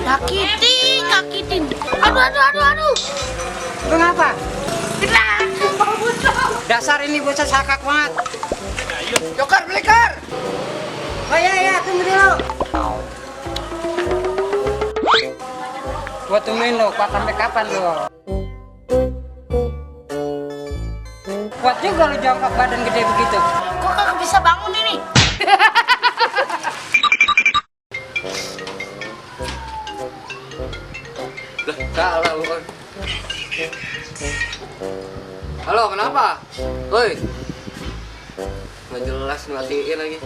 Nyakitin. Aduh. Kenapa? Kena. Dasar ini bocah sakak banget. Jokar, belikar. Oh iya, tunggu dulu. Gua tungguin lo, kuat sampai kapan lo? Kuat juga lo jongkok badan gede begitu. Gua kagak bisa bangun ini. Lah, kalah lu kan. Halo, kenapa? Woi. Nggak jelas matiin lagi.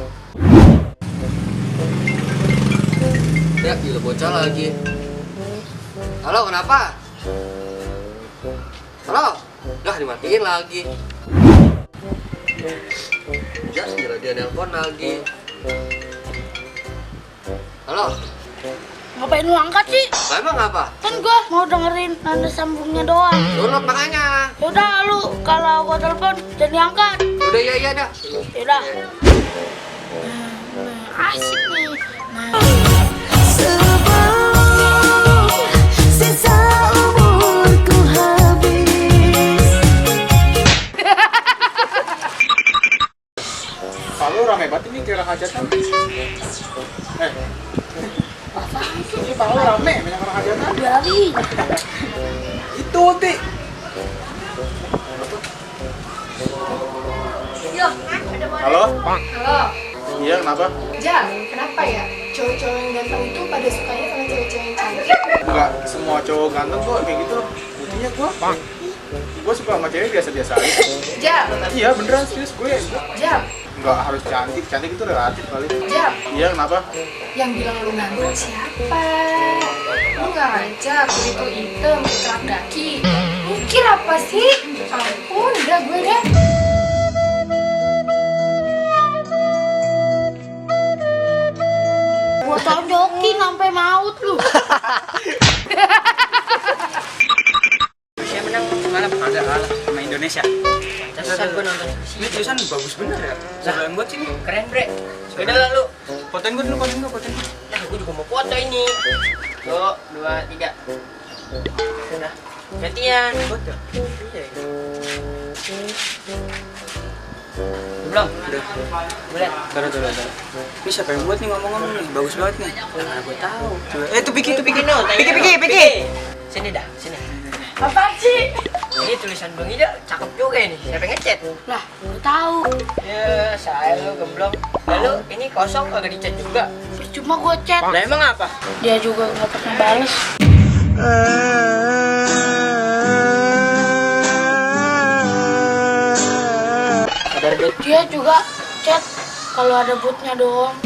Ya, gila bocah lagi. Halo, kenapa? Halo? Dah dimatiin lagi. Ya, gila dia nelpon lagi. Halo? Ngapain lu angkat sih? Lah, emang apa? Kan gua mau dengerin nada sambungnya doang. Download makanya. Yaudah lu kalau gua telepon jangan diangkat. Udah iya dah. Yaudah. Asik nih. Nah. Sisa umurku habis. Kalau rame banget ini kira hajatan. Ini Palu rame, banyak orang hajatan. Dari. Itu, Ti. Halo? Halo, Iya, kenapa? Jam, kenapa ya? Cowok-cowok yang ganteng itu pada sukanya sama cewek-cewek yang cantik? Enggak semua cowok ganteng kok kayak gitu. Buktinya gue suka sama cewek biasa-biasa aja. Jam, Iya, beneran serius gue. Jam, Enggak harus cantik, cantik itu relatif kali. Jam, Iya, kenapa? yang bilang lu ganteng siapa? Lu nggak ngajak, kulit lu hitam, kerak daki. Mikir apa sih? Ampun, udah gue deh. Gua tonjokin sampai maut lu. Rusia menang semalam ada kalah sama Indonesia. Pantesan gua nonton. Ini tulisan bagus bener ya. Siapa yang buat sini? Keren, Bre. Udah lah lu. Fotoin gua dulu, fotoin gua. Nah, gue juga mau foto ini. 1, 2, 3. Udah. Gantian. Foto. Iya. Belum? Udah. Boleh. Taruh. Ini siapa yang buat nih ngomong-ngomong nih? Bagus banget nih. Mana gue tahu. Coba. Tuh Piki. No, Piki. Sini dah, sini. Apaan sih? Ini tulisan Bang Ida cakep juga ini. Siapa yang ngecat? Lah, gua tahu. Ya, saya lu gemblong. Lalu ini kosong kagak dicat juga. Percuma gua chat. Lah emang apa? Dia juga nggak pernah bales. Sadar bet. Dia juga chat kalau ada bootnya doang.